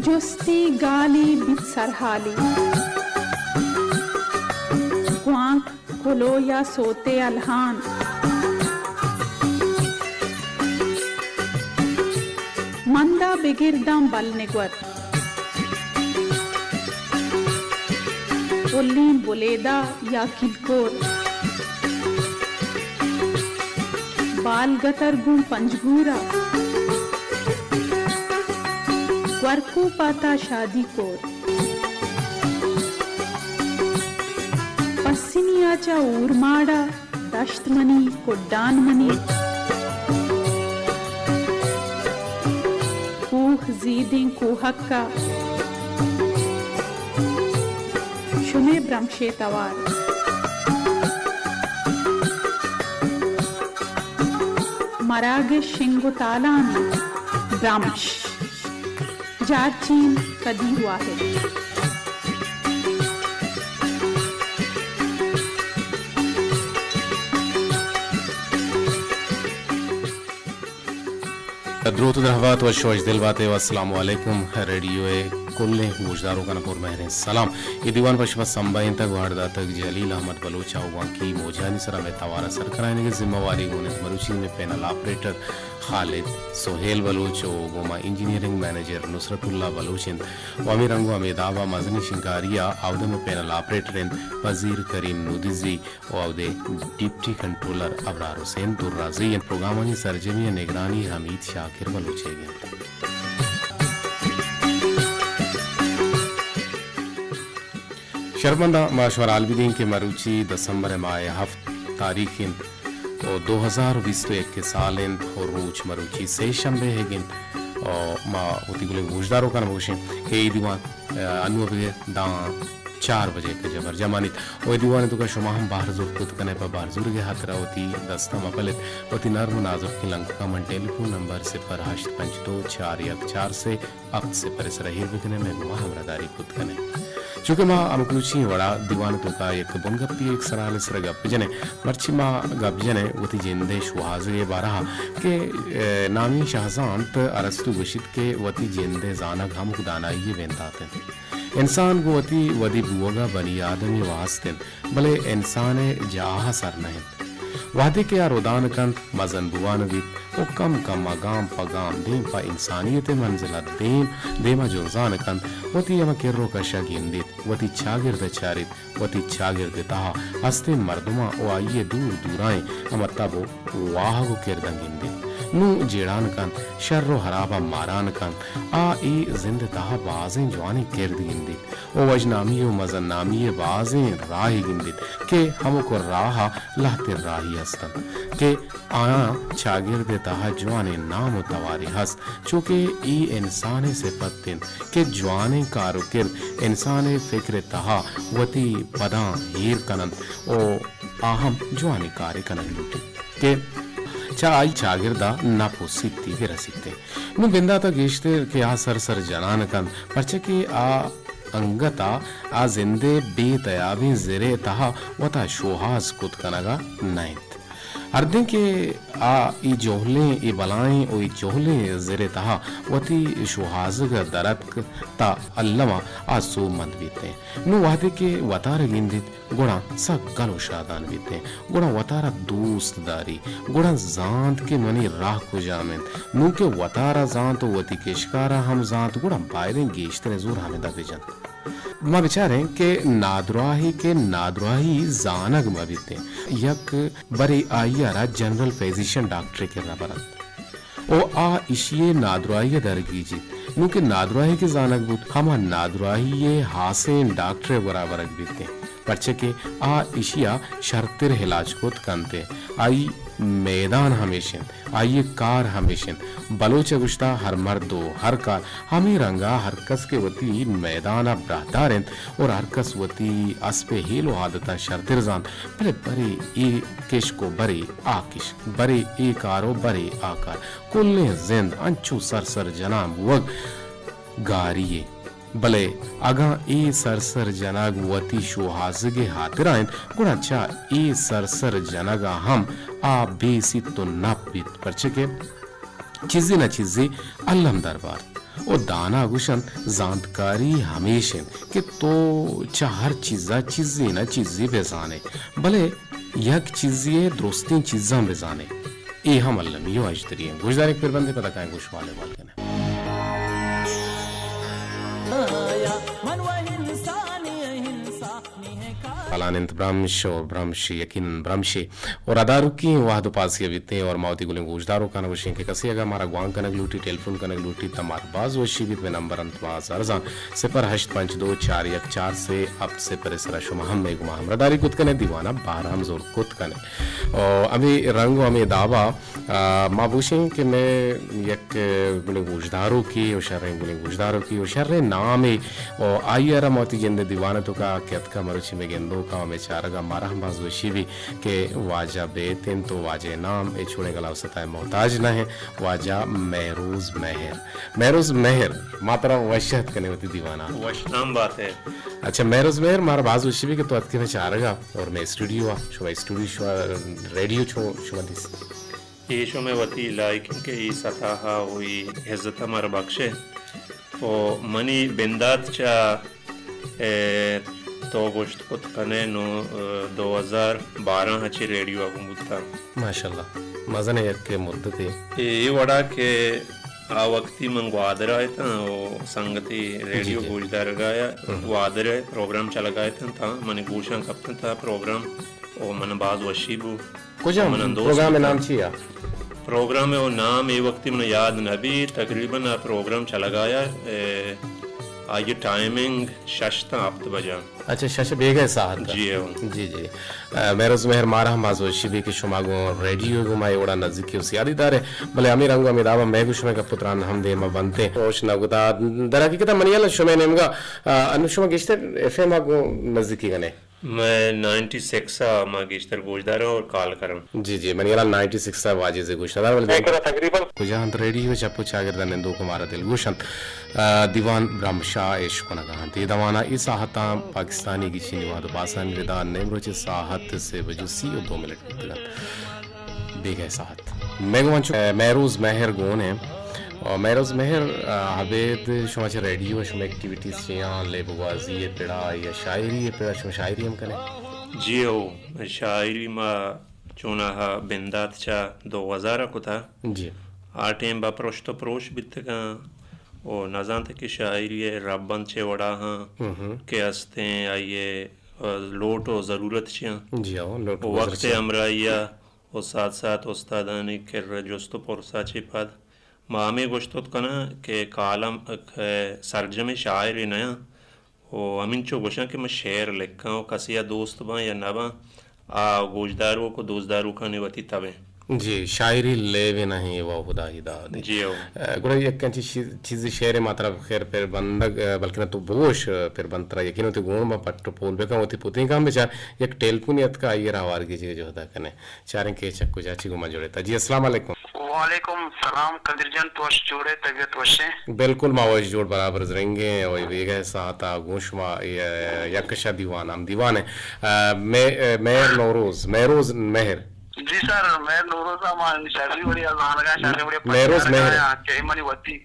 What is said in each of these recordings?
جستی گالی بیت سرحالی۔ گوانک کلو یا سوتے الہان۔ مندا بگرداں بل نگور۔ پلیں بلیدہ یا کلکور۔ بال گتر گوں پنجگورا۔ گورکو پاتا شادی کور۔ پسنی آ چہ اورماڑا۔ دشت منی، کڈان منی۔ کوہ زیدیں کوہک ء شمے برمشے توار۔ مراگش شنگ و تالانی برمش۔ جارچین قدیر واحد۔ دروت و درہبات، وش وش دل باتے و السلام علیکم۔ ریڈیو ء کلیں گوشداروکاں پر مہریں سلام۔ اے دیوان پہ شما سمبھائینتگ و ہڑ داتگ جلیل احمد بلوچ ء۔ گوانکی موجانی سرا مئے توار ء سر کنائینگ ء ذمہ واری گون انت مروچی مئے پینل آپریٹر خالد سہیل بلوچ و گوما انجینئرنگ منیجر نصرت اللہ بلوچ انت و ہمے رنگ و ہمے داب ء مزنیں شنگکاری ء اود ء مئے پینل آپریٹر انت پذیر کریم نودزی و اود ء ڈپٹی کنٹرولر ابرار حسین درازئی انت۔ پروگرامانی سرجمی ء نگرانی حمید شاکر بلوچ ئیگ انت۔ شرمنداں ما شمارا حال بدیں کہ مروچی دسمبر ماہ ہفت تاریخ انت و دو ہزار و بیست و یک سال انت و روچ مروچی سے شنبے ئیگ انت و ما وتی گلیں گوشداروکاں گوشیں کہ اے دیوان، ء، انو بگر داں چار بجے کہ جبر جمانیت و اے دیوان توکا شما ہم بہر زور کت کنے۔ پہ بہر زورگے ہاترا وتی دستا مپلت، وتی نرم و نازرکیں لنککاں من ٹیلیفون نمبر صفر ہشت پنچ دو چار یک چار سے ہفت صفر ء سرا ایر بکنے، مئے گوما ہمراہداری کت کنے۔ چونکہ ما ہمک روچی وڑا دیوان توکا یک بنگپی یک سرحال سرا گپ جنیں، مرچی ما گپ جنیں وتی جندے شوہازگے بارہا کہ، ء، نامی شہزانت ارسطو گوشیت کہ وتی جندے زانگ ہمک دانائی بندات انت۔ انسان گوں وتی ودی بوگا بنی آدمی واست انت، بلے انسان جاہا سر نہ انت۔ وہدے کہ آ ردان کنت، مزن بوان بیت و کم کم ء گام پہ گام دیم پہ انسانیت ء منزل ء دیم دیم ء جنزان کنت، وتی ہمہ کر و کش ء گندیت، وتی چاگرد ء چاریت، وتی چاگرد ء تہا ہستیں مردماں و آئی ء دور دورائیں ہمہ تب و واہگ و کرداں گندیت۔ نوں جیڑان کنت، شر و ہراب ء ماران کنت، آ اے زند ء تہا بازیں جوانیں کرد گندیت۔ و وژنامی و مزن نامی ء بازیں راہے گندیت کہ ہمک راہ ء لہتیں راہی ہست انت کہ آیاں چاگرد ء تہا جوانیں نام و توارے ہست، چو کہ اے انسان ء سپت انت کہ جوانیں کار و کرد انسان ء فکر ء تہا وتی پداں ایر کن انت و آ ہم جوانیں کارے کنگ لوٹیت کہ چہ آئی چاگرد ء نپ و سیتی بہ رسیت۔ نوں بندات ء گیشتر کہ آ سر سر جنان کنت، پرچا کہ آ انگت ء آ زند ء بے تیابیں زر ء تہا وتا شوہاز کت کنگ ء نہ انت۔ ہردیں کہ آ اے جہلیں، اے بلائیں و اے جہلیں زر ء تہا وتی شوہازگ ء در اتک تہ الم ء آ سوبمند بیت انت۔ نوں وہدے کہ وتارا گندیت، گڑا سک گل و شادان بیت انت، گڑا وتارا دوست داری، گڑا زانت کہ منی راہ کجام انت۔ نوں کہ وتارا زانت و وتی کشکارا ہم زانت، گڑا بائدیں گیشتریں زور ہمدا بجنت۔ ما بچاریں کہ نادراہی کہ نادراہی زانگ مہ بیت انت، یک برے آئی ء را جنرل فزیشن ڈاکٹرے کرا برنت۔ و آ ایشی ء نادراہی ء درگیجیت۔ نوں کہ نادراہی کہ زانگ بوت، ہما نادراہی ء ہاسیں ڈاکٹر ء گورا برگ بیت انت، پرچا کہ آ ایشی ء شرتر علاج کت کنت انت۔ آئی میدان ہمیش انت، آئی کار ہمیش انت۔ بلوچ ء گوشتہ، ہر مرد و ہر کار۔ ہمے رنگا ہر کس کہ وتی میدان ء براہدار انت اور ہر کس وتی اسپ ء ہیل و عادتاں شرتر زانت، بلے برے اے کشک و برے آ کشک، برے اے کار و برے آ کار۔ کلیں زند انچو سر سر جنان بوگ گاری یے۔ بلے اگاں اے سر سر جنگ وتی شوہازگ ء ہاترا انت، گڑا چہ اے سر سر جنگ ء ہم آ بے سیت و نپ بیت، پرچہ کہ چیزے نہ چیزے الم دربارت۔ ءُ دانا گوشنت، زانتکاری ہمیش انت کہ تو چہ ہر چیزا چیزے نہ چیزے بہ زانے، بلے یک چیزے ءِ درستیں چیزاں بہ زانے۔ اے ہم المی ءُ اژدری انت۔ گوشداریں پربندے، پدا کائیں گوں شمال احوال کنیں۔ سالان انت برمش اور برمش یقیناً برمشے اور اداروکی وہد و پاسیا بیتیں اور ما وتی گلیں گوشداروکاں گوشیں کہ کسے اگاں مارا گوانک کنگ لوٹی، ٹیلیفون کنگ لوٹی، تہ مارا باز وشی بیت۔ مئے نمبر انت باز ارزان، صفر ہشت پنچ دو چار یک چار سے ہفت صفر ءِ سرا شما ہم مئے گوما ہمراہداری کت کنے، دیوانا بہر ہم زور کت کنے۔ او ہمے رنگ و ہمے دابا آ، ما بوشیں کہ مئے یک گلیں گوشداروکے و شریں گلیں گوشداروکے و شریں نامے و آئی ءَ را ما وتی جند ءِ دیوان ءِ توکا کہ اتکا مروچی مئے گندوکا و مئے چارگا، مارا ہم باز وشی بی کہ واجہ بیت انت و واجہ ءِ نام اے چوڑیں گلاوستا ءِ محتاج نہ انت، واجہ مہروز مہر۔ مہروز مہر، ما ترا وش اتک کنیں وتی دیوانا۔ وش نام بات ہے۔ اچھا مہروز مہر، مارا باز وشی بی کہ تو اتکے مئے چارگا اور مئے اسٹوڈیو آ، شما اسٹوڈیو شما ریڈیو چو شما دیست۔ ایشو مئے وتی لائق انت کہ ای سطح ءَ و ای عزت ءَ مارا بخشے۔ و منی بندات چہ، اے، تو گوشت کت کنے نو، اے، دو ہزار بارہ ءَ چہ ریڈیو ءَ گوں بوتاں۔ ماشاءاللہ۔ مزن یک مدتے۔ اے، اے وڑا کہ آ وقتی من گوادر ءَ اتاں و سنگتی ریڈیو جی، جی۔ گوشدارگا ءَ ہم۔ گوادر ءَ پروگرام چلگا اتاں، تاں منی گوشاں کپتاں تاں پروگرام و من باز وشی بو۔ کجام من دوست پروگرام ءِ بوتاں۔ نام چی آ؟ پروگرام ءِ نام اے وقتی من یاد نہ بی، تقریباً آ پروگرام چلگایا، اے، آئی ٹائمنگ شش تاں ہفت بجا۔ اچھا، شش بیگہ ساعت۔ جی ہو۔ جی، جی۔ اے، مہروز مہر، مارا ہم باز وشی بی کہ شما گوں ریڈیو گوں ما اے وڑا نزدیکی و سیادی دارے، بلے ہمے رنگ و ہمے دابا مئے گوں شمئے گپ و تران ہم دیما بنتے۔ روش نگدا، در حقیقت منی حیال شمئے نیمگا، آ، انو شما گیشتر ایف ایم آ گوں نزدیکی کنے۔ مئے نائنٹی سکس ءَ ما گیشتر گوشداراں اور کال کراں۔ جی، جی، منی حیالا نائنٹی سکس ءَ واجز گوشدار، بلے تقریباً کجا انت ریڈیو چپ و چاگرد ءَ نندوک مارا دلگوش انت۔ آ، دیوان برمشا اش کنگا انت۔ اے دیوانا اے ساعتاں پاکستانی گچینی وہد و باسانی ردا نیمروچ ساعت سے بجو سی و دو منٹ بیتگ انت۔ بیگہ ساعت۔ مئے گوں انچو مہروز مہر گون ایں۔ اور مہروز مہر، آ، ابید شما چہ ریڈیو ءَ شما ایکٹیویٹیز چے آں، لیب گوازی ءِ پڑا یا شاعری ءِ پڑا، شما شاعری ہم کنے؟ جی ہو، شاعری ما چوناہا بندات چہ دو ہزار ءَ کتا۔ جی۔ آ ٹیم با پرشت و پروش بیتگاں و نزانت کہ شاعری ءِ رب انت چے وڑا ہاں ہم ہم۔ کہ استیں آئی ءِ، آ، لوٹ و ضرورت چیاں۔ جی ہو، لوٹ و وقت گزر چیاں۔ ہمراہی ءَ و ساتھ ساتھ استادانی کر ءَ جست و پرسا چہ پد ما ہمے گوشت کت کناں کہ کالم ءِ سرجمیں شاعرے نیاں و ہمینچو گوشاں کہ من شعر لکھاں و کسے ءَ دوست باں یا نہ باں، آ گوشداروک و دوستداروکانی وتی تب انت۔ جی، شاعری لیب نہ انت و ہدائی داد۔ جی ہو۔ گڑا یک انچیں چیز، چیزے شعرے ما ترا خیر پر بندگ، بلکن تو بگوش پر بند ترا یقین وتی گون ما پٹ و پول بکن، وتی پتینکاں بچار، یک ٹیلیفونے اتکا، آئی ءَ را ہوار گیجگ ءِ جہد ءَ کنیں۔ چاریں کہ چک کجا چی گوں ما جڑیتا۔ جی، السلام علیکم۔ وعلیکم السلام قدیر جان، تو وش جوڑے، طبیعت وشیں؟ بالکل ما وش جوڑ برابر زرنگیں، او بیگہ ساعتا گوں شما ی-، یک شا دیوان ہم دیوان ہے۔ آ، مے-، مہر نوروز، مہروز مہر۔ جی سر، مہر نوروز ہم شری وڑی زانگا، شری وڑی مہروز مہر۔ کہ منی وتی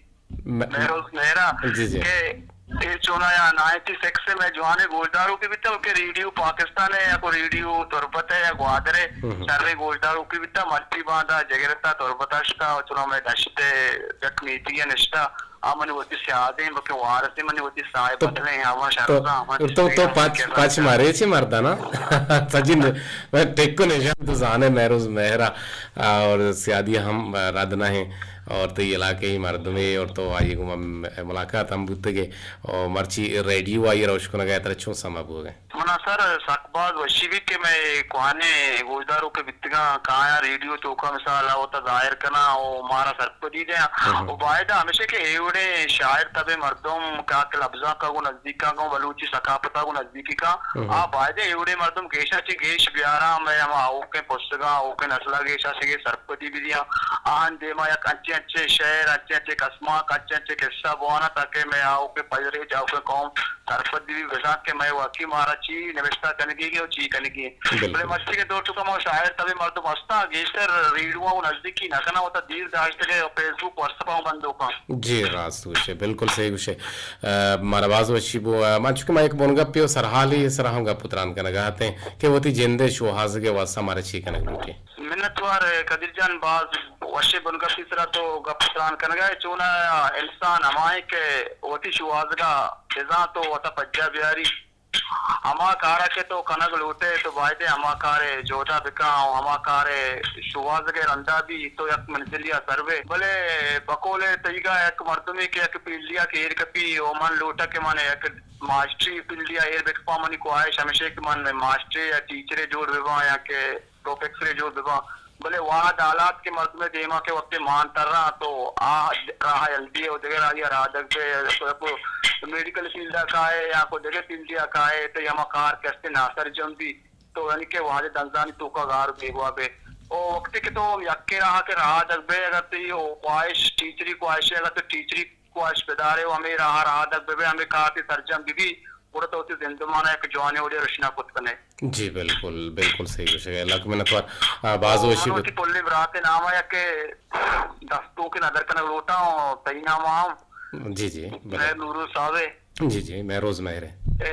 م-، مہروز مہرا جی، جی۔ کہ اے چونا یا نائنٹی سکس میں جوانے گوشداروکے بیتا کہ ریڈیو پاکستان ہے یا کو ریڈیو تربت ہے یا گوادر ہے، ہم۔ شریں گوشداروکے بیتا، مرچی باندا جگرتا تربتا شتا، چونا میں دشت ہے، یک میٹی ہے نشتا، آ منی وتی سیادیں، بلکہ وارثیں منی وتی صاحب تو، بدلیں، ہما تو، شرزا، ہما تو، تو چیزیں پچ، ہم پچ مارے چی مردانا؟ سجن، میں ٹکو نشان تو زانے مہروز مہرا، اور سیادی ہم رد نہ ہیں۔ اور تئی علاقہ ای مردمے اور تو آئی گوما ملاقات ہم بوتگے اور مرچی ریڈیو آئی روش کنگا ترا چون سما بوگے؟ منا سر سک باز وشی بیت کہ میں کوہنیں گوشداروکے بیتگاں، کایاں ریڈیو توکا مثال آ وتا ظاہر کناں و مارا سرپدی دیاں۔ ہم۔ و باید ہمیشہ کہ اے وڑیں شاعر تبے مردم کا کہ لبزاں کا گوں نزدیکاں گوں بلوچی ثقافتا گوں نزدیکی کا، ہم۔ آ باید اے وڑیں مردم گیشا چی گیش بیاراں، میں ہما آوکیں پرسگاں، آوکیں نسلا گیشا چی گیش سرپدی بدیاں۔ آہن دیما یک انچیں انچیں شعر، انچیں انچیں کسماک، انچیں انچیں قصہ بواناں تاکہ مئے آؤکیں پجریج، آؤکیں قوم سرپد بہ بی، بزاں کہ مئے واقعی مارا چی نبشتہ کنگی و چی کنگی۔ بالکل۔ بلے مرچی کے دور تو کما شاعر تبے مردم ہستاں، گیشتر ریڈیو و نزدیکی نہ کناں، وتا دیر داشتگے و فیس بک، واٹس اپ ہم بندوکاں۔ جی را، راست گوشے، بالکل صحیح گوشے۔ ء، مارا باز وشی بو۔ ء، من چونکہ ما یک بنگپے و سرحالے سرا ہم گپ و تران کنگا اتیں کہ وتی جندے شوہازگے واسطہ مارا چی کنگ لوٹی؟ منتوار قدیر جان، باز وشے بنگپے سرا تو گپ و تران کنگا ئے۔ چونا انسان ہمائیں کہ وتی شوہازگا بزاں تو وتا پجا بیاری۔ ہما کارا کہ تو کنگ لوٹے، تو بایدے ہما کارے جہدا بکن و ہما کارے شوہازگے رندا بی تو یک منزلیا سر بے۔ بلے بقول تئیگا یک مردمے کہ یک فیلڈیا کہ ایر کپی و من لوٹاں کہ من یک ماسٹری فیلڈیا ایر بکپاں، منی خواہش ہمیشے کہ من ماسٹرے یا ٹیچرے جوڑ بباں یا کہ پروفیسرے جوڑ بباں۔ بلے وہد حالات کہ مردمے دیما کہ وقتے مان تراں تو آ راہ یل بی و دگہ راہیا رہادگ بے، کو، کو میڈیکل فیلڈا کائے یا کو دگہ فیلڈیا کائے، تئی ہما کار کہ استے ناسرجم بی، تو یعنی کہ وہدے دنزانی توکا گار بیگواہ بے۔ او وقتے کہ تو یکے راہ کہ رہادگ بے، اگر تئی او خواہش ٹیچری خواہشے، اگر تو ٹیچری خواہش بدارے و ہمے راہ رہادگ ببے، ہمے کار تئی سرجم ببی، گڑا تو وتی زندمانا یک جوانیں وڑے رشنا کت کنے۔ جی بالکل، بالکل صحیح گوشگا ئے، لک منتوار۔ آ، باز وشی من بوت۔ وتی کلیں براتے ناما یک دستونکے ندر کنگ لوٹاں، تئی ناما ہم۔ جی جی، بلے۔ مہر نوروز صاحبے۔ جی جی، مہروز مہرے۔ اے،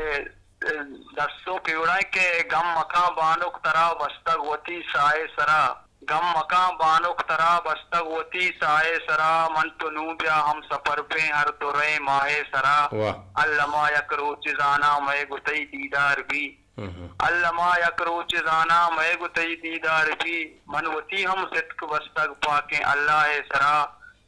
اے، دستونکے وڑائیں کہ گم مکاں بانک ترا بستگ وتی ساہے سرا۔ گم مکاں بانک ترا بستگ وتی ساہے سرا، من تو نوں بیا ہمسپر بیں ہر دو رئیں ماہے سرا۔ واہ۔ الما یک روچے زاناں مئے گوں تئی دیدار بی۔ ہم۔ الما یک روچے زاناں مئے گوں تئی دیدار بی، من وتی ہم ستک بستگ پاکیں اللہ ءِ سرا۔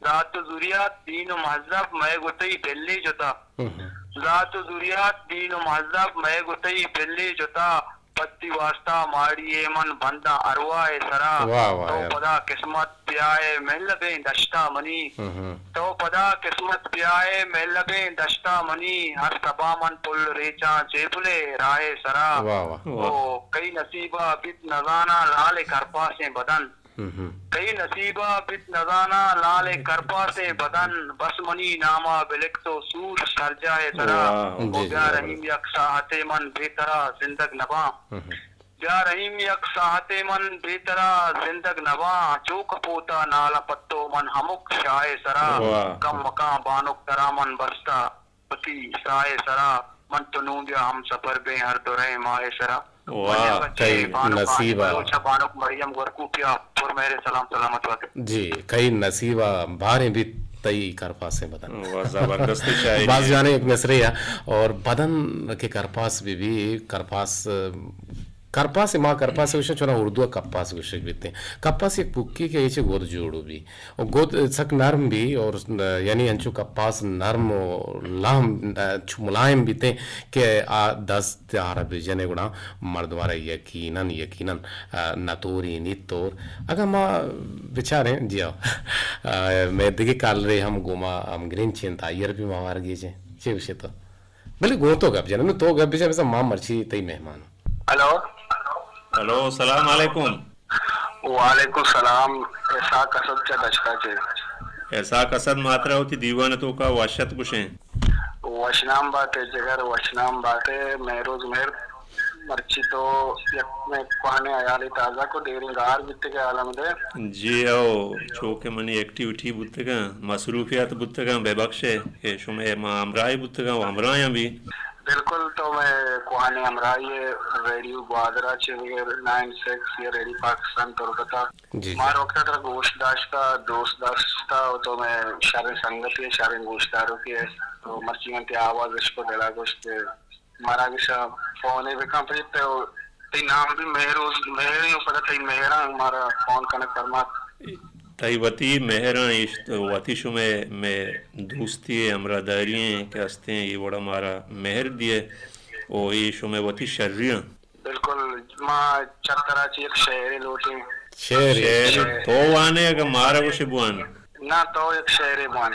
ذات و زریات دین و مہذب مئے گوں تئی بلی جتا۔ ہم۔ ذات و زریات دین و مہذب مئے گوں تئی بلی جتا۔ پہ تئی واستا ماڑی ءَ من بنداں ارواہ ءِ سرا۔ واہ، واہ، تو یار۔ پدا قسمت بیائے مہلبیں دشتا منی۔ ہم۔ تو پدا قسمت بیائے مہلبیں دشتا منی۔ ہر سبا من پل ریچاں چیپلے راہ ءِ سرا۔ واہ، واہ۔ واہ۔ او کئی نصیبا بیت نزاناں لال ءِ کرپاسیں بدن۔ ہم۔ کئی نصیبا بیت نزاناں لال ءِ کرپاسیں بدن، بس منی ناما بلکھ تو سور سرجاہ ءِ سرا۔ واہ۔ و جی، جی، بیا زبردست۔ رحیم یک ساہتے من بے ترا زندگ نباں۔ ہم۔ بیا رحیم یک ساہتے من بے ترا زندگ نباں، چو کپوتا نالاں پہ تو من ہمک شاہ ءِ سرا۔ واہ۔ گم مکاں بانک ترا من بستا وتی ساہ ءِ سرا، من تو نوں بیا ہمسپر بیں ہر دو رئیں ماہ ءِ سرا۔ واہ۔ منی بچے کئی بانک آنی نصیبا۔ بلوچ ءِ بانک مریم گورکوپی ءَ پر مہر سلام سلامت بات۔ جی، کئی نصیبا باریں بیت تئی کرپاسیں بدن۔ واہ، زبردست شاعری باز ہے۔ جانے یک مصرعے ءَ، اور بدن کہ کرپاس بہ بی، کرپاس، کرپاس ما کرپاس گوشن، چونا اردو ءَ کپاس گوشگ بیتیں۔ کپاس یک پکی کہ ایچے گد جوڑ بی۔ و گد سک نرم بی اور، یعنی انچو کپاس نرم و لام، چو ملائم بیتیں کہ آ دست آرا بجنے گڑا مردم آرا یقیناً، یقیناً، آ، نتورینیت تور۔ اگاں ما بچاریں، جی ہاں، آ، مئے دگہ کالرے ہم گوما ہمگرنچ انت، آئی ءَ را بھی ما ہوار گیجیں۔ چے گوشے تو؟ بلے گوں تو گپ جن، نوں تو گپ بجن، بزاں ما مرچی تئی مہمان۔ ہلو۔ ہلو، سلام علیکم۔ وعلیکم سلام، اسحاق اسد چہ دشتا چے۔ اسحاق اسد، ما ترا وتی دیوان ءِ توکا وش ات گوشیں۔ وشنام بات ئے جگر، وشنام بات ئے۔ مہروز مہر، مرچی تو یک مئے کوہنیں ہیالے تازہ کو، دیریں گار بیتگ ئے عالم دے۔ جی او، چو کہ منی ایکٹیویٹی بوتگاں، مصروفیات بوتگاں، بہ بخش ئے کہ شمئے ما ہمراہے بوتگاں و ہمراہاں بھی۔ بالکل، تو مئے کوہنیں ہمراہے ئے، ریڈیو گوادر ءَ چہ بگر نائن سکس یا ریڈیو پاکستان تربت ءَ۔ جی، جی۔ ما ہر وقت ءَ ترا گوش داشتہ، دوست داشتہ، و تو مئے شریں سنگتے، شریں گوشداروکے ئے۔ تو مرچی من تئی آواز اشکو دل ءَ گوشت کہ مارا گشا فونے بکن، پرچہ تئی نام بھی مہروز مہریں و پدا تئی مہراں مارا فون کنگ پرمات۔ تئی وتی مہراں ایش وتی شمئے مئے دوستی ءِ ہمراہداری ایں کہ ہستیں، اے وڑا مارا مہر دیئے و اے شمئے وتی شریاں۔ بالکل، ما چہ ترا چہ یک شعرے لوٹیں۔ شعرے؟ شعر تو وانے اگاں مارا گوشے بوان؟ نا، تو یک شعرے بوان۔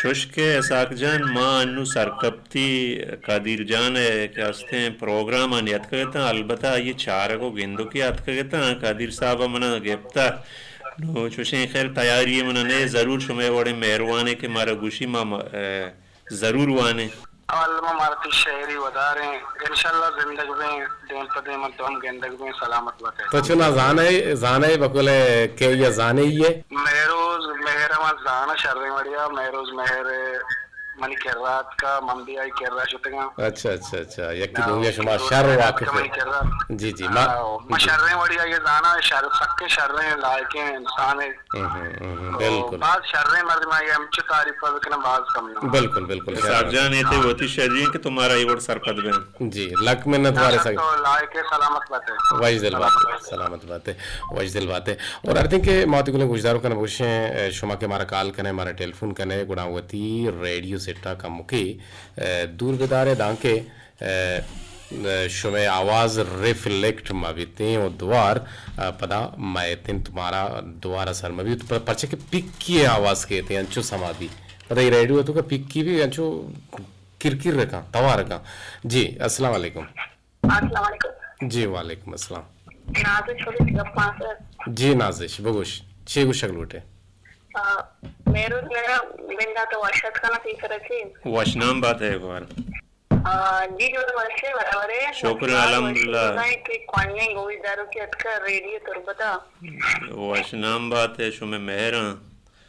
چوش کہ اسحاق جان، ما انو سرکپتی قدیر جان ءِ کہ ہستیں پروگرام ءَ نیاتکگ اتاں، البتہ آئی ءِ چارگ و گندوکی ءَ اتکگ اتاں۔ قدیر صاحب ءَ منا گپتہ۔ نو چوشیں خیر تیاری منا نئے، ضرور شمئے وڑیں مہروانے کہ مارا گوشی ما، م-، اے، ضرور وانیں۔ الما مارا تئی شعری وداریں، انشاءاللہ زندگ بیں، دیم پہ دیم تو ہم گندگ بیں، سلامت بات ئے۔ تو چنا زانئے، زانئے بقول کہ یا زانئے ئے؟ مہروز مہرم زاناں شریں وڑیا، مہروز مہر منی کرا اتکا، من بھی آئی کرا شتگاں۔ اچھا، اچھا، اچھا۔ یکی آ، دومی شما شر واقف منی کرا۔ جی، جی، ما، آ، ما جی۔ شریں وڑیا یہ زاناں، شر، سکیں شریں لائقیں انسان ہے۔ ہم، ہم، ہم، ہم، تو بالکل۔ باز شریں مردم آئی ہمچو تعریف بکناں، باز کم نہ۔ بالکل، بالکل، اسحاق شر۔ جان، یہ تے وتی شری ہیں کہ تمہارا یہ وڑ سرپد بیں۔ جی، لک منت وارے سگ۔ تو لائق ہے، سلامت بات ہے۔ وش دل بات ہے، سلامت بات ہے، وش دل بات ہے۔ اور ہر دن کے ماتی گلیں گوشداروں کن بوشیں، اے، شما کہ مارا کال کنے، مارا ٹیلیفون کنے، گڑا وتی ریڈیو سیٹا کمکے، اے، دور بدارے دانکہ، اے، اے، شمے آواز ریفلیکٹ مبیتیں و دوار، اے، پدا مئیتیں تمہارا دوارا سر مبیت، پر-، پرچہ کہ پکی آواز کیتیں انچو سما بی۔ پدا یہ ریڈیو تو کا پکی بھی انچو کر کر رکھاں، توار رکھاں۔ جی، السلام علیکم۔ السلام علیکم۔ جی، وعلیکم السلام۔ نازش پولیس گپاں سر۔ جی نازش، بگوش، چے گوشگ لوٹے؟ آ، مہروز میرا بندات وش اتکنا تئی سرا چی؟ وش نام بات ہے گوار۔ آ، جی جو وشے برابرے۔ شکر الحمدللہ۔ کہ کوانیں گوش دارو کہ اتکا ریڈیو تربتا۔ وش نام بات ہے، شمے مہراں۔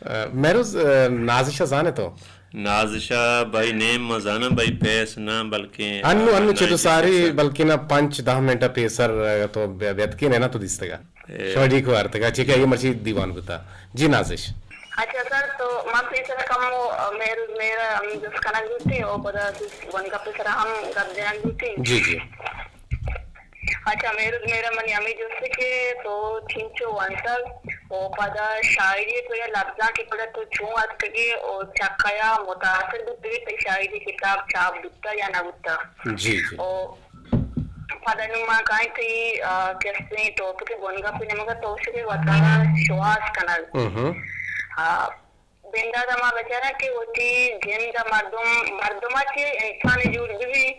اے، مہروز، اے، نازشا زانے تو؟ نازشا بھائی نیم ما زاناں، بھائی پیس نہ، بلکہ انو، انو چہ تو ساری، بلکہ نہ پنچ دہ منٹ پیسر، اے، تو بے-، بیتکین ہے نا تو دیستگا۔ اے۔ شما ڈیک وارتگا، چہ کہ آئی مرچی دیوان بوتا۔ جی نازش۔ اچھا سر، تو من پیسر کم و، اے، مہروز میرا ہم جس کنگ بوتی، او پدا بن گپ سرا ہم گپ جنگ بوتی۔ جی، جی۔ اچھا، مہروز میرا منی ہمے جست کہ تو چنچو ونتگ و پدا شاعری تو یا لبزاں کہ پدا تو چون اتکگے و چہ کیا متاثر بوتگے، تئی شاعری کتاب چاپ بوتا یا نہ بوتا؟ جی، جی۔ و پدا نوں ما کائیں تئی، آ، کسیں ٹاپک بنگپ نیمگا تو شدے وتارا شواز کنگ۔ ہم۔ آ، بندات ء ما بچاراں کہ وتی جند ء مردم، مردم ء چہ انسانے جوڑ بہ بی،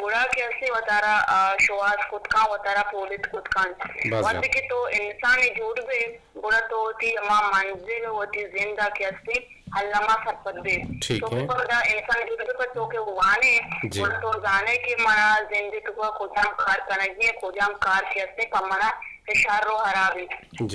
گڑا کہ ہستیں وتارا، آ، شوہاز کت کن، وتارا پولت کت کن۔ وہدے کہ تو انسانے جوڑ بے، گڑا تو وتی ہما منزل ء وتی زند ء کہ ہستیں الما سرپد بے۔ تو کہ پدا انسان جوڑ بے، پر تو کہ وانے، گڑا تو زانے کہ منا زند ء تو کجام کار کنگی ہے، کجام کار کہ ہستیں پہ منا شر و ہرابی۔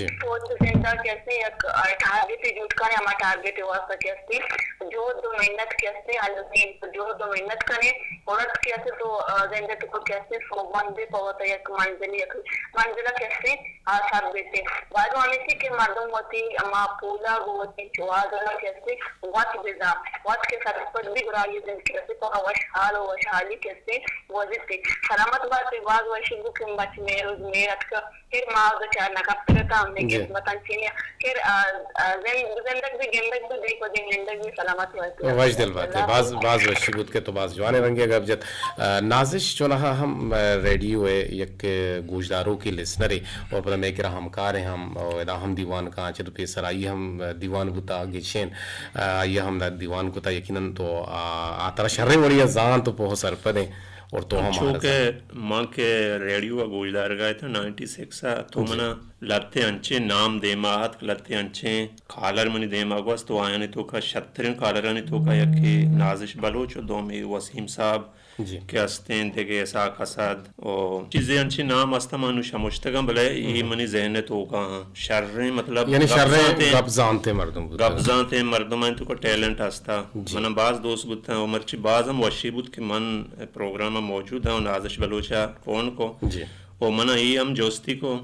تو وتی زند ء کہ ہستیں یک، آ، ٹارگٹے جوڑ کن، ہما ٹارگٹ ء واستہ کہ ہستیں جہد و محنت کہ ہستیں، المی جہد و محنت کنے، گڑا کہ ہستیں تو، آ، زند ء تو کہ ہستیں سوبمند بے، پہ وتا یک منزل، یک منزل ء کہ ہستیں آ سر بیتیں۔ باید ہمیشی کہ مردم وتی ہما پولا گو وتی چوہاز ء کہ ہستیں وت بزان، وت کہ سرپد بی گڑا آئی زند کہ ہستیں پہ وشحال و وشحالی کہ ہستیں گوزیت۔ سلامت بات ئے، باز وشی بو کہ بچ مہروز مہر اتکا۔ پھر ما اودا چار نہ کپتگ اتاں، ہمے جی۔ قسمت انچیں کہ، آ، آ، زند-، زندگ بھی، گندگ بھی، دیکھ ودی گندگ بھی، سلامت بات ئے۔ وش دل بات ئے۔ اللہ باز، حافظ۔ باز وشی بوت کہ تو باز جوانیں رنگے گپ جت۔ آ، نازش چوناہا ہم، آ، ریڈیو ء یک گوشداروکے، لسنرے، اور پدا مئے کرا ہمکاریں ہم، اور ادا ہم دیوان کاں، چہ تو پیسر آئی ہم دیوان بوتا گیشین، آ، آئی ہم دیوان کتا، یقیناً تو، آ، آ ترا شریں وڑی ء زانت و پوہ سرپدیں۔ اور تو ہم چونکہ من کہ ریڈیو ء گوشدارگا اتاں نائنٹی سکس ء، تو جی۔ منا لہتے انچیں نام دیما اتک، لہتے انچیں کالر منی دیما گوست، تو آیانی توکا شتریں کالرانی توکا یکے نازش بلوچ و دومی وسیم صاحب جی۔ کہ ہستیں، دگہ اسحاق اسد و چیزے انچیں نام ہستاں، من نوں شمشتگاں، بلے اے منی ذہن ء توکا آں۔ شریں مطلب یعنی گپ شریں زانتیں، گپ زانتیں مردم بوتگ۔ گپ زانتیں مردمانی توکا ٹیلنٹ ہستا۔ جی۔ منا باز دوست بوتاں و مرچی باز ہم وشی بوت کہ من پروگرام ء موجود آں و نازش بلوچ ء فون کو۔ جی۔ و منا اے ہم جستی کو۔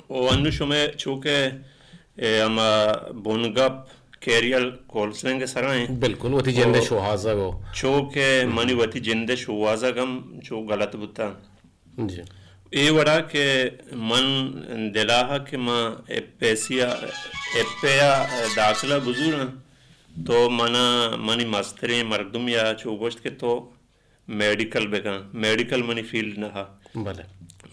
و انو شمئے چوکہ، اے، ہما بنگپ کیریئر کونسلنگ ء سرا ایں۔ بالکل، وتی جند ء و شوہازگ و چوکہ منی وتی جند ء شوہازگ ہم چو غلط بوتاں۔ جی۔ اے وڑا کہ من دلاہ کہ ما ایف ایس سی ء، ایف اے ء داخلہ بزوراں، تو منا منی مستریں مردم یا چو گوشت کہ تو میڈیکل بکن، میڈیکل منی فیلڈ نہ ہا۔ بلے۔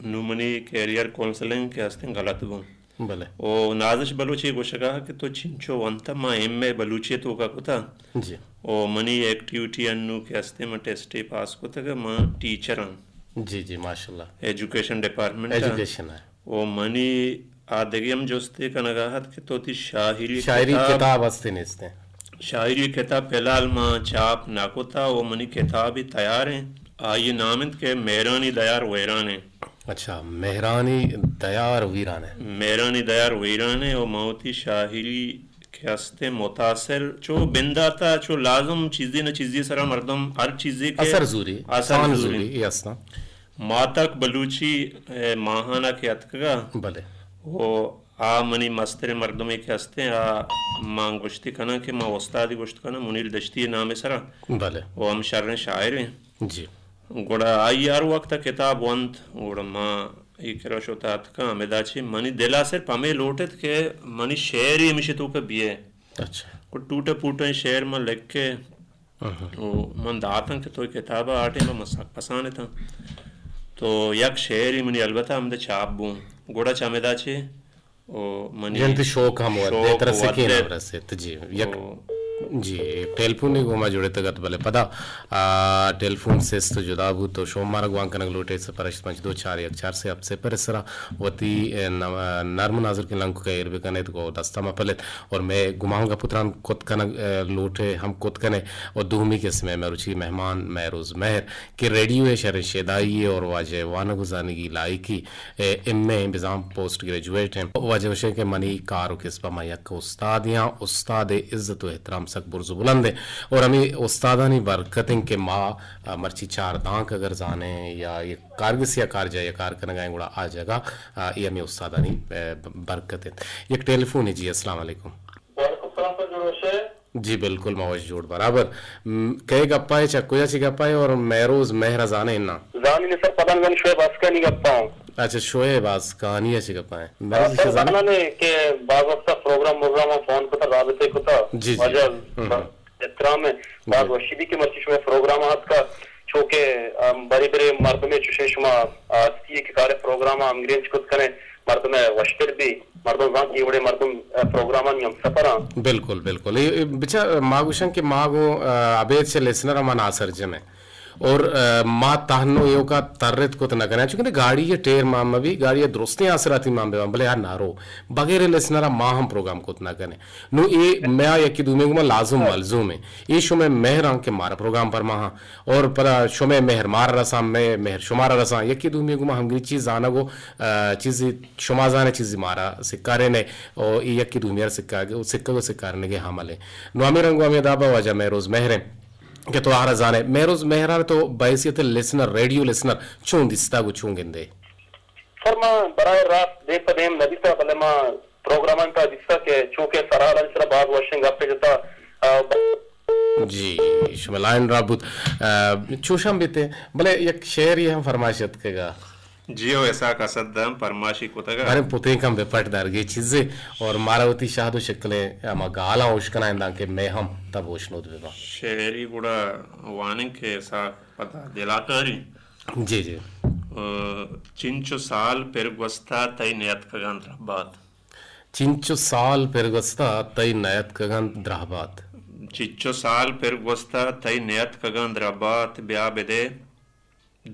نوں منی کیریئر کونسلنگ کہ ہستیں غلط بوں۔ بلے۔ او نازش بلوچ اے گوشگا کہ تو چنچو ونت، ما ایم اے بلوچی توکا کتا۔ جی۔ او منی ایکٹیویٹی انو کہ ہستیں، من ٹیسٹے پاس کتگ، من ٹیچر آں۔ جی، جی، ماشاءاللہ۔ ایجوکیشن ڈپارٹمنٹ آں۔ ایجوکیشن ہے۔ و منی آ دگہ ہم جستے کنگا ات کہ تو وتی شاعری شاعری کتاب کتاب ہستے نیستیں؟ شاعری کتاب فی الحال ما چاپ نہ کتا و منی کتابی تیار ہیں۔ آئی نام انت کہ مہرانی دیار ویران ہیں۔ اچھا، مہرانی دیار ویران ہیں۔ مہرانی دیار ویران ہیں و ما وتی شاعری کہ ہستیں متاثر چو بنداتا چو لازم چیزے نہ چیزے سرا مردم ہر چیزے کہ اثر زوری، اثر تان زوری۔ زوری، اے ہستاں۔ ماتک بلوچی، اے، ماہانا کہ اتکگا۔ بلے۔ و آ منی مستریں مردمے کہ ہستیں، آ مان گوشتی کناں کہ ما استادی گوشت کناں، منیر دشتی نامے سرا۔ بلے۔ و ہم شریں شاعریں۔ جی۔ گڑا آئی ہر وقت کتاب ونت، گڑا ما اے کرا شت اتکاں، ہمدا چہ منی دلا صرف ہمے لوٹت کہ منی شعرے ہمیشی توکا بیئے۔ اچھا۔ گڑا ٹوٹے پوٹیں شعر من لکھے۔ اہم۔ و من داتاں کہ تو اے کتابا آ ٹائما من سک پسان اتاں۔ تو یک شعرے منی البتہ ہمدا چاپ بوں۔ گڑا چہ ہمدا چہ و منی جنتی شوق ہم ود شوق دیت، رسیت ود کہ نہ دیت۔ رسیت۔ جی، یک، و جی، یک ٹیلیفونے گوں ما جڑتگ ات، بلے پدا، آ، ٹیلیفون سست و جدا بوت، تو شما مارا گوانک کنگ لوٹے، صفر ہشت پنچ دو چار یک چار سے ہفت صفر سرا وتی، اے، نم-، نرم و نازرکیں لنکک ء ایر بکن ات، گوں دستا مہ پل ات، اور مئے گمان گپ و تران کت کنگ، اے، لوٹے ہم کت کنے، اور دومی قسم ء مروچی مہمان مہروز مہر کہ ریڈیو ء شریں شیدائی ء اور واجہ ء وانگ و زانگی لائقی ء ایم اے بزاں پوسٹ گریجویٹ انت۔ واجہ گوشیں کہ منی کار و کسب ء من یک استادے آں، استاد ء عزت و احترام سک برز و بلند انت اور ہمے استادانی برکت انت کہ ما، آ، مرچی چاردانک اگر زانیں یا یک کارگسی یا کارجاہے ء کار کنگ ء ایں گڑا آ جاگہ، آ، اے ہمے استادانی، آ، برکت انت۔ یک ٹیلیفونے۔ جی، السلام علیکم۔ وعلیکم السلام سر، جوڑ ئے؟ جی بالکل، ما وش جوڑ برابر۔ م، کئے گپا ئے، چہ کجا چہ گپا ئے اور مہروز مہر ء زانئے نا؟ زانی نہ سر، پدا نہ زانی شعیب آسکانی گپا آں۔ اچھا، شعیب آسکانی ء چہ گپا ئے۔ مہروز سر، زانئے؟ زاناں کہ باز وقتا پروگرام مروگرام ء فون کتا، رابطے کتا۔ جی، جی۔ واجہ ہم، ہم۔ احترام ء، باز جی۔ وشی بی کہ مرچی شمئے پروگرام ء اتکا، چونکہ، ام، برے برے مردمے چوشیں شما ہستی ئے کہ کارے پروگرام ء ہمگرنچ کت کنے، مردم ء وشتر بی، مردم زانت اے وڑیں مردم، ء، پروگرامانی ہمسفر آں۔ بالکل، بالکل۔ اے، اے بچار ما گوشاں کہ ما گوں، ء، ابید چہ لسنر ء ما ناسرجم ایں۔ اور، ء، ما تہنو ایوکا ترت کت نہ کنیں، چونکہ گاڑی ء ٹیر ما مہ بی، گاڑی ء درستیں آسراتی ما بہ باں، بلے آ نہ رو۔ بغیر لسنر ء ما ہم پروگرام کت نہ کنیں۔ نوں اے میا یکے دومی گوما لازم ملزوم ایں۔ اے شمئے مہر آں کہ مارا پروگرام پرماہاں اور پدا شمئے مہر مارا رساں، مئے مہر شمارا رساں۔ یکے دومی گوما ہمگرنچی زانگ و، آ، چیزے شما زانئے، چیزے مارا سکارینئے و اے یکے دومی را سکا-، سکگ و سکارینگے ہمل ایں۔ نوں ہمے رنگ و ہمے دابا واجہ مہروز مہر ایں کہ تو آہرا زانئے۔ مہروز مہر ء تو بحیثیت لسنر، ریڈیو لسنر چون دیستگ و چون گندئے؟ سر، ما براہ راست دیم پہ دیم نہ دیتا، بلے ما پروگرامانی تہا دیستہ کہ چونکہ سرحالانی سرا باز وشیں گپے جتا، آ، ب- جی، شمئے لائن راہ بوت۔ آ، چوشاں بیتیں، بلے یک شعرے ہم فرمائش اتکگا۔ جی ہو، اسحاق اسد ہم فرمائشی کتگا۔ باریں پتینکاں بہ پٹ دارگے چیزے اور مارا وتی شہد و شکلیں ہما گالاں اوشکنائیں دانکہ مئے ہم تب اوشنود بہ باں۔ شعرے گڑا وانیں کہ اسحاق پدا دلا کاری۔ جی، جی۔ آ، چنچو سال پر گوستہ تئی نیاتکگاں درہبات۔ چنچو سال پر گوستہ تئی نیاتکگاں درہبات۔ چنچو سال پر گوستہ تئی نیاتکگاں درہبات، بیا بدے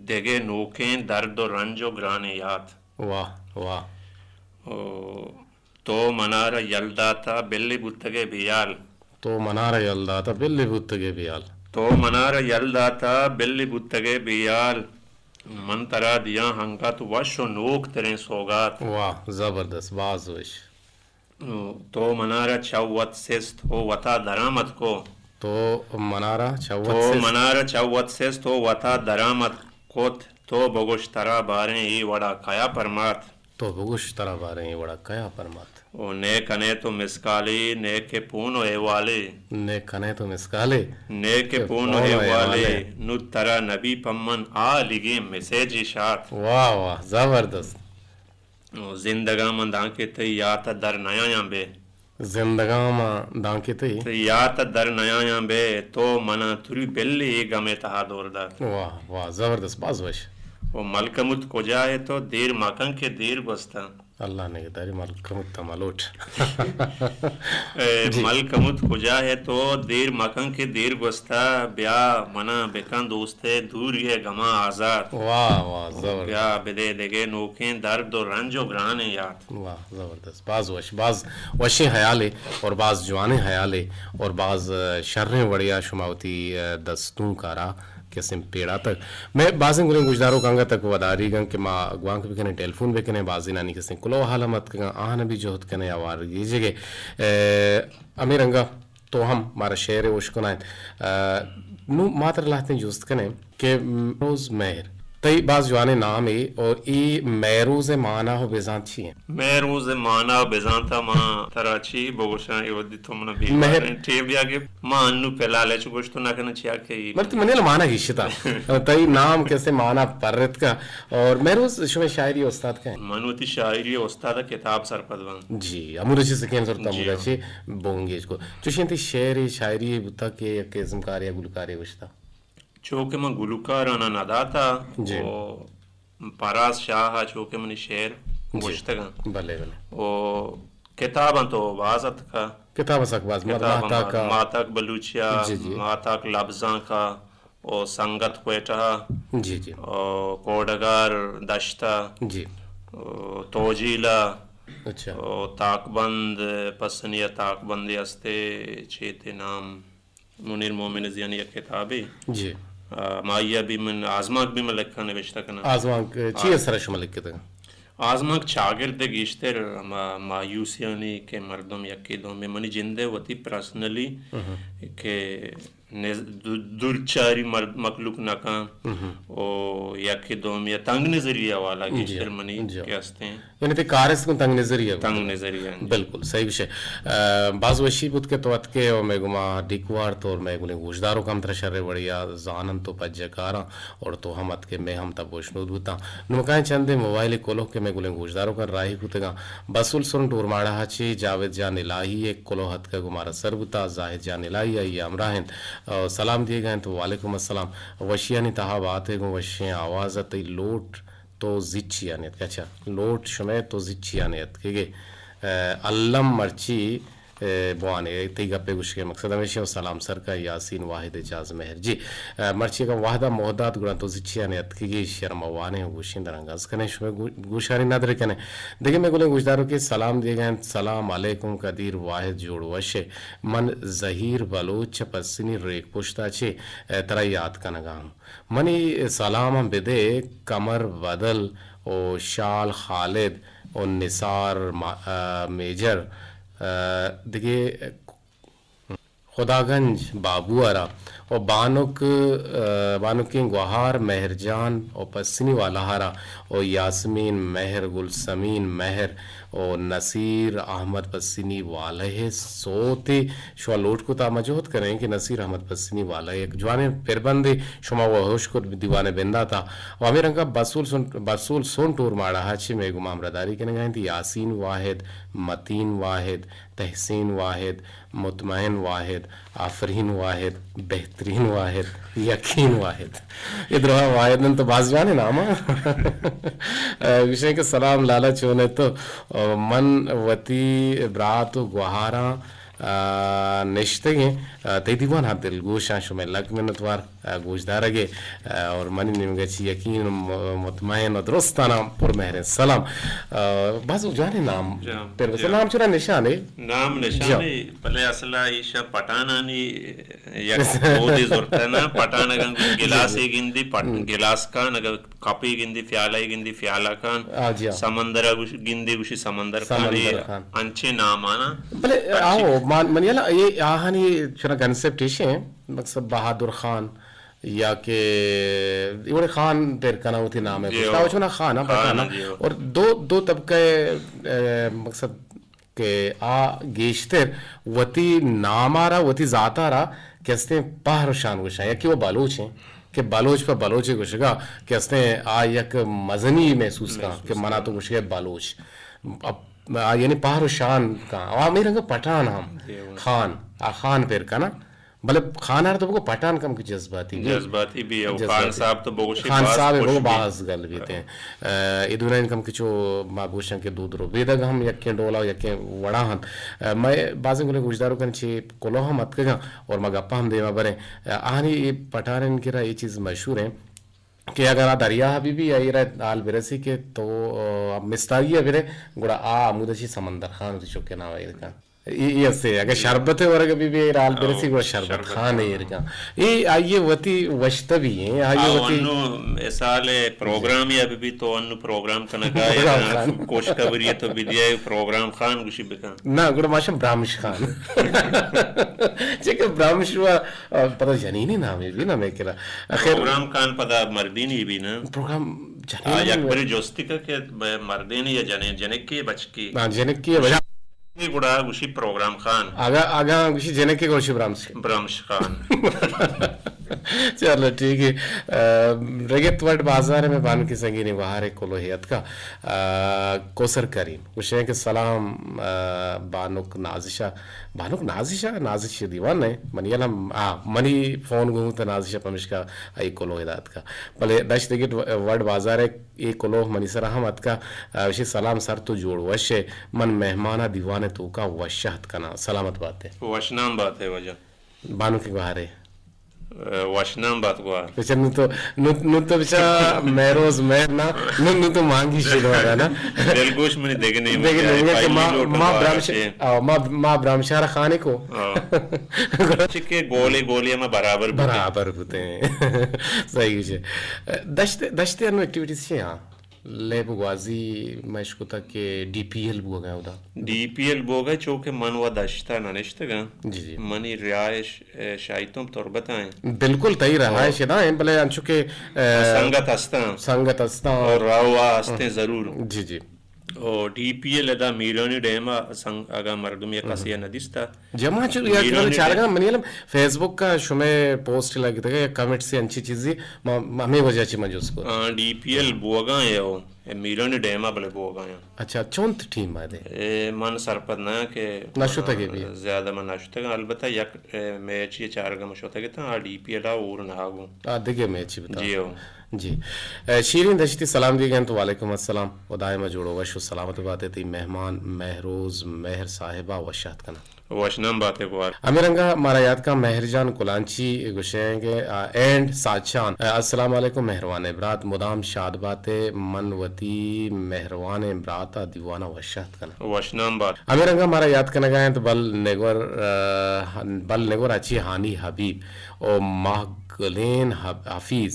دگہ نوکیں درد و رنج و گرانیں یات۔ واہ، واہ۔ او، تو منارا یل داتا بلے بوتگے بیال۔ تو منارا یل داتا بلے بوتگے بیال۔ تو منارا یل داتا بلے بوتگے بیال۔ من ترا دیاں انگت وش و نوک تریں سوگات۔ واہ، زبردست، باز وش۔ تو منارا چہ وت سست و وتا درآمد کو۔ تو منارا چہ وت تو سست۔ منارا چہ وت سست و وتا درآمد کت۔ تو بگوش ترا باریں اے وڑا کیا پرمات؟ تو بگوش ترا باریں اے وڑا کیا پرمات؟ او نئے کنے تو مسکالے، نئے کہ پون و احوالے۔ نئے کنے تو مسکالے، نئے کہ کہ پون و پون و احوالے۔ احوالے۔ نو ترا نبی پمن آ لگیں میسجے شات۔ واہ واہ، زبردست۔ زندگاں من دانکہ تئی یات ء در نیایاں بہ۔ زندگاں من دانکہ تئی۔ تئی یات ء در نیایاں بہ، تو منا تری بلے اے گم ء تہا دور دات۔ واہ واہ، زبردست، باز وش۔ او ملکموت کجا ئے تو، دیر مکن کہ دیر گوستہ۔ اللہ نگہداری، ملکموت ء ملوٹ۔ اے جی۔ ملکموت کجا ئے تو، دیر مکن کہ دیر گوستہ، بیا منا بکن دوست ء دوری ء گماں آزات۔ واہ واہ، زبردست۔ بیا بدے دگہ نوکیں درد و رنج و گرانیں یات۔ واہ، زبردست۔ باز وش، باز وشیں ہیالے اور باز جوانیں ہیالے اور باز، ء، شریں وڑیا شما وتی، ء، دستونک ء را کسیں پیڑاتگ۔ مئے بازیں گلیں گوشداروک انگت ءَ وداریگ انت کہ ما گوانک بکنیں، ٹیلیفون بکنیں، بازینانی کسیں کلوہ حال ہم اتکگاں، آہاں بھی جہد کنیں، آوار گیجگ ءَ۔ اے، ہمے رنگ ءَ تو ہم مارا شعرے اشکنائینت۔ اے، نوں ما ترا لہتیں جست کنیں کہ مہروز مہر، تئی باز جوانیں نامے، اور اے مہروز ءِ مانا و بزانت چی انت؟ مہروز ءِ مانا و بزانت ءَ ما ترا چی بگوشاں، اے وھدی تو منا مہر بیماریں ٹیم بیا گپت۔ ما انو فی الحال ہچ گوشت نہ کناں، چیا کہ اے مطلب منی مانا گیشتا۔ تئی نام کسے مانا پرتکا۔ اور مہروز، شمئے شاعری استاد کئے؟ من وتی شاعری استاد کتاب سرپد باں۔ جی، ہمودا چی سکین زرتا، جی ہمودا ہاں۔ چی بونگیج کو۔ چوشیں تئی شعر شاعری بوتا کہ یک ازمکار یا گلوکارے گوشتا؟ چو کہ من گلوکار آنا نہ داتا، جی۔ و پراز شاہ ءَ چو کہ منی شعر، جی۔ گوشتگاں۔ بلے، بلے۔ و کتاباں تو باز اتکا۔ کتاب سک باز، مات-، کتاباں ماہتاک باز۔ ءَ۔ ماہتاک بلوچی ءَ، جی، جی۔ ماہتاک لبزانک ءَ، و سنگت کوئٹہ ءَ، جی، جی۔ و کوڈگار دشت ءَ، جی۔ و توجیل ءَ، اچھا۔ و تاکبند، پسنی ءَ تاکبندے استے، چیتے نام منیر مومن زیانی یک کتابے۔ جی۔ آ، ما آئی ءَ بھی من آزمانک بھی من لکھاں، نوشتہ کناں۔ آزمانک چی آ، ءِ سرا شما لکھتگ؟ آزمانک چاگرد ءِ گیشتر ہما مایوسیانی کہ مردم یکے دومی، منی جند ءِ وتی پرسنلی، اہم۔ کہ نز-، دو-، دورچاری مرد مخلوق نہ کن، اہم۔ و یکے دومی ءَ تنگ نظری ءِ حوالہ، جی، گیشتر منی، جی۔ کہ ہستیں۔ یعنی تئی کارست گوں تنگ نظری ءَ گوں۔ تنگ نظری ءَ، جی۔ بالکل صحیح گوشے۔ آ، باز وشی بوت کہ تو اتکے و مئے گوما ڈیک وارت اور مئے گلیں گوشداروک ہم ترا شریں وڑے ءَ زاننت و پجہ کاراں اور تو ہم اتکے، مئے ہم تب و شنود بوتاں۔ نوں کائیں چندے موبائل کلوہ کہ مئے گلیں گوشداروکاں راہی کتگاں۔ بسول سن ٹورماڑہ ءَ چہ جاوید جان الہی ءِ کلوہ اتکگ و مارا سر بوتا۔ زاہد جان الہی آئی ءِ ہمراہ انت۔ آ، سلام دیگ ءَ انت، وعلیکم السلام۔ وشیانی تہا بات ئے گوں وشیں آواز ءَ، تئی لوٹ تو زچی آنے اتکگ۔ اچھا، لوٹ شمئے تو زچی آنے اتکگے۔ اے، الم مرچی، اے، بوانے، تئی گپے گوشگے مقصد ہمیشی و سلام سرکا یاسین واحد اعجاز مہر۔ جی، اے، مرچی اگاں وہدا مہدات گڑا تو زچی آنے اتکگے، شعر ما وانیں و گوشیں درنگاز کنیں، شمئے گو-، گوشانی ندر کنیں۔ دگہ مئے گلیں گوشداروکے سلام دیگا انت، سلام علیکم قدیر واحد، جوڑ وش ئے۔ من زہیر بلوچ چہ پسنی ریک پشتا چہ، اے، ترا یات کنگا آں۔ منی سلاماں بدئے قمر بدل و شال خالد و نثار ما-، آ، میجر، آ، دگہ خداگنج بابو ءَ را و بانک، آ، بانکیں گوہار مہرجان و پسنی والا ءَ را و یاسمین مہر، گلسمین مہر، و نصیر احمد پسنی والہ ءِ سوتے شما لوٹ کتا۔ ما جہد کنیں کہ نصیر احمد پسنی والہ ءِ یک جوانیں پربندے شما و ہوش کت، دیوان ءِ بنداتا۔ و ہمے رنگا بسول سن-، بسول سن ٹورماڑہ ءَ چہ مئے گوما ہمراہداری کنگا انت یاسین واحد، متین واحد، تحسین واحد، مطمئن واحد، آفرین واحد، بہترین واحد، یقین واحد۔ اے درا واحد انت تو باز جوانیں نام آں۔ گوشیں کہ سلام لالا، چون ئے تو؟ من وتی برات و گوہاراں، آ، نشتگیں، آ، تئی دیوان ءَ دلگوش آں، شمئے لک منتوار، آ، گوشدارگ ءَ، آ، اور منی نیمگ ءَ چہ یقین م-، مطمئن و درستاناں پر مہریں سلام۔ آ، باز جوانیں نام۔ جان، پر جان۔ نام چرا نشان ئے؟ نام نشان جان۔ ئے، بلے اصل ءَ ایشاں پٹھانانی یک بودے زرتہ نا، پٹھان اگاں گلاسے گندی، پٹ-، ہم۔ گلاس کان، اگاں کپے گندی، پیالہ گندی، پیالہ کان، آ، جی ہاں۔ سمندر ءَ گوش-، گندی گوشی سمندر خان، سمندر اے خان۔ انچیں نام آنا۔ بلے، آ، ہو، من، من یلا، اے آہانی چنا کنسپٹ ایش ہیں، مقصد بہادر خان یا کہ اے وڑے خان پر کنا ہوتی نام ہے، جی پشتا ہو۔ چنا خان، ہاں، خان، پٹھان، جی ہو۔ اور دو، دو طبقہ، اے، مقصد کہ آ گیشتر وتی نام ءَ را، وتی ذات ءَ را کہ استیں پہر و شان گوشاں۔ یکے وہ بلوچ ہیں کہ بلوچ پہ بلوچ گوشگا کہ استیں آ یک مزنی محسوس کاں محسوس کہ منا کاں۔ تو گوشگے بلوچ۔ اب آ یعنی پہر و شان کاں۔ آ ہمے رنگ پٹھان ہم جی، وہ۔ خان، آ خان پر کنا۔ بلے خان ءَ تو بگو پٹھان کم کہ جذباتی بی۔ جذباتی بی، او جذباتی۔ خان صاحب تو بگوشی خان باز صاحب خوش بگو بی۔ باز گل بیتیں۔ اے، اے دونانی کم کہ چو ما گوشن کہ دود ربیدگ ہم یکیں ڈولا و یکیں وڑا ہنت۔ اے، مئے بازیں گلیں گوشداروکانی چہ کلوہ ہم اتکگاں اور ما گپا ہم دیما بریں۔ اے، آہانی اے پٹھانن کرا اے چیز مشہور ہیں کہ اگر آ دریا بی بی، آئی را حال برسی کہ تو، اے، مستاگی برے، گڑا آ ہمودا چی سمندر خان وتی چکے نام ایر کن۔ اے، اے است اِنت، اگاں شربت ءِ ورگ بہ بی، اے حال برسی، گڑا شربت خان ءَ ایر کن۔ اے آئی ءِ وتی وشتہ بی اِنت، آئی ءِ وتی انو مثال پروگرام یا بہ بی تو انو پروگرام کنگا یا خوشخبری تو بدیے پروگرام خان گوشی بکن۔ نہ، گڑا ماشم برامش خان۔ چکہ برامش وا، آ، پدا جنینی نامے بی نہ مے کرا۔ آخر پروگرام خان پدا مردینی بی نہ؟ پروگرام آ، جنینی یک بری جستی کا کہ مردینی یا جنین، جنکی بچکی؟ ہاں، جنکی بچکی۔ گڑا گوشی پروگرام خان۔ اگاں، اگاں گوشی جنکی گوشی برامش۔ برامش خان۔ چلو ٹھیک ہے۔ آ، رگت وڈ بازار میں بانکی سنگینی گوہارے کلو ہے اتکا۔ آ، کوثر کریم۔ گوشیں کہ سلام، آ، بانک نازشہ، بانک نازشہ، نازش دیوان نہ، منی الم، آ، منی فون گوں تو نازشہ پمشکا ای کلو ہدایت کا۔ بلے دشت گٹ وڈ بازار اے کلوہ منی سرا ہم اتکا، آ، گوشی سلام سر تو جوڑ وش ئے، من مہمانا دیوان توکا وش اتک کناں۔ سلامت بات ئے۔ وشنام بات ئے واجہ۔ بانک گوہارے۔ آ، وشنام بات گوہار۔ بچا نو تو، نو، نو تو بچا مہروز مہر نا، نو، نو تو مانگی شدوارا نا۔ دلگوش منی دگہ نیمگے دگہ نیمگے کہ ما، ما برامش-، آ، ما، ما برامشار خانے کو۔ آ۔ چکہ گولے گولے ما برابر بوتیں۔ برابر بوتیں۔ صحیح گوشے۔ دشت، دشت انو ایکٹیویٹیز چی ہاں؟ لیب گوازی ما اشکتا کہ ڈی پی ایل بوگا اودا۔ ڈی پی ایل بوگا چونکہ من و دشتا ننشتگاں۔ جی، جی۔ منی رہائش، اے، شاہی تم تربت ہیں۔ بالکل تئی رہائش ادا ہیں، بلے انچو کہ، اے، سنگت ہستاں۔ سنگت ہستاں۔ اور راہوا ہستیں ضرور۔ جی، جی۔ او ڈی پی ایل ادا میرانی ڈیم ء سنگ اگاں مردم یک کسے ء نہ دیستا۔ جمع چو یا میرانی چارگاں ڈیم۔ منی علم فیس بک ء شمے پوسٹ لگتگ یا کمنٹ سے انچی چیزی ما، ما ہمیں وجہ چی من جست کو۔ آ، ڈی پی ایل بوگاں یا او، اے میرانی ڈیم ء بلے بوگاں یا۔ اچھا، چونت ٹیم آ دے؟ اے من سرپد نہ کہ نہ شتگے بی۔ زیادہ من نہ شتگاں، البتہ یک، اے، میچ یہ چارگاں من شتگے تاں، آ ڈی پی ایل آ اور نہ گوں۔ آ دگہ میچ بتا۔ جی او۔ جی۔ اے، شیرین دشتی سلام دیگ انت، وعلیکم السلام۔ و دائم جوڑ و وش و سلامت بات ئے۔ تئی مہمان مہروز مہر صاحبہ وش اتک کناں۔ وشنام بات ئے گوار۔ ہمے رنگا مارا یات کاں مہر جان کلانچی گوشیں کہ، آ، اینڈ ساچان۔ اے، السلام علیکم مہروانیں برات، مدام شاد بات ئے، من وتی مہروانیں برات ء دیوان ء وش اتک کناں۔ وشنام بات۔ ہمے رنگا مارا یات کنگا انت بل نگور، آ، بل نگور اچی ہانی حبیب و ماہ گلین حب-، حفیظ۔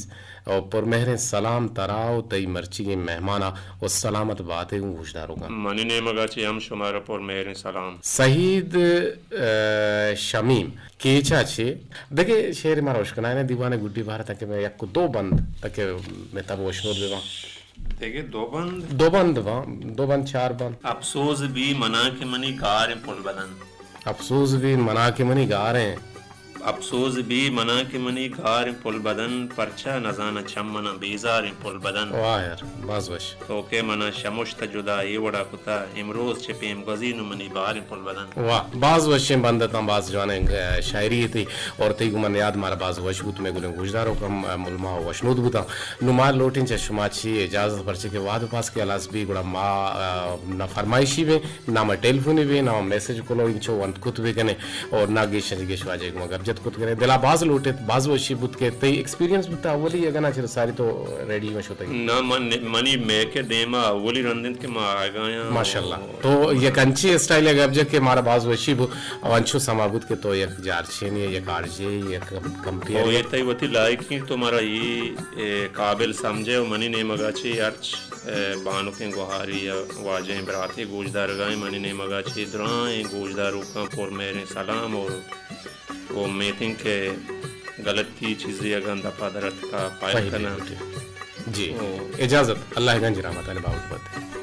او پرمہریں سلام ترا و تئی مرچیگیں مہمانا و سلامت بات ئے گوں گوشداروکاں۔ منی نیمگا چہ ہم شمارا پرمہریں سلام۔ سعید، اے، شمیم کیچا چہ دگہ شعر مارا اشکنائینے دیوان گڈی بہر تاکہ مئے یک و دو بند تاکہ مئے تب وشنود بباں۔ دگہ دو بند؟ دو بند باں، دو بند چار بند۔ افسوز بی منا کہ منی گاریں پل بدن۔ افسوز بی منا کہ منی گاریں۔ افسوز بی منا کہ منی گاریں پل بدن، پرچا نزاناں چم منا بیزاریں پل بدن۔ واہ یار، باز وش۔ تو کہ منا شمشت جدا اے وڑا کتا، امروز چہ پیم گوزی نوں منی باریں پل بدن۔ واہ، باز وشیں بند اتاں، باز جوانیں، اه، شاعری تئی اور تئی گوں من یاد مارا باز وش بوت، مئے گلیں گوشداروک ہم، اه، ملما و وشنود بوتاں۔ نوں ما لوٹیں چہ شما چی اجازت، پرچے کہ وہد پاس کہ ہلاس بی گڑا ما، اه، نہ فرمائشی بیں، نہ ما ٹیلیفونی بیں، نہ ما میسج کلو انچو ونت کت بکنیں اور نہ گیش انچ گیش واجہ گوں گپ جت کت کنیں۔ دلا باز لوٹت، باز وشی بوت کہ تئی ایکسپیرینس بوتا اولی اگنا چہ ساری تو ریڈیو میں شتگی۔ نہ من، منی میک دیما اولی رند انت کہ ما آگایاں۔ ماشاءاللہ۔ تو یک انچی اسٹائل گپ جت کہ مارا باز وشی بو، او انچو سما بوت کہ تو یک جارچینے، یک آر جے، یک کمپیئر۔ او یہ تئی وتی لائقی تو مارا یہ، اے، قابل سمجھے و منی نیمگا چی ہرچ اے، بانکیں گوہاری ء واجہیں براتے گوشدارگائیں منی نیمگا چہ درائیں گوشداروکاں پر مہریں سلام اور امیتیں کہ غلطی چیزے اگاں دپا در اتکا پائل کناں۔ جی، اجازت، اللہ گنج رحمتانی باوت بات۔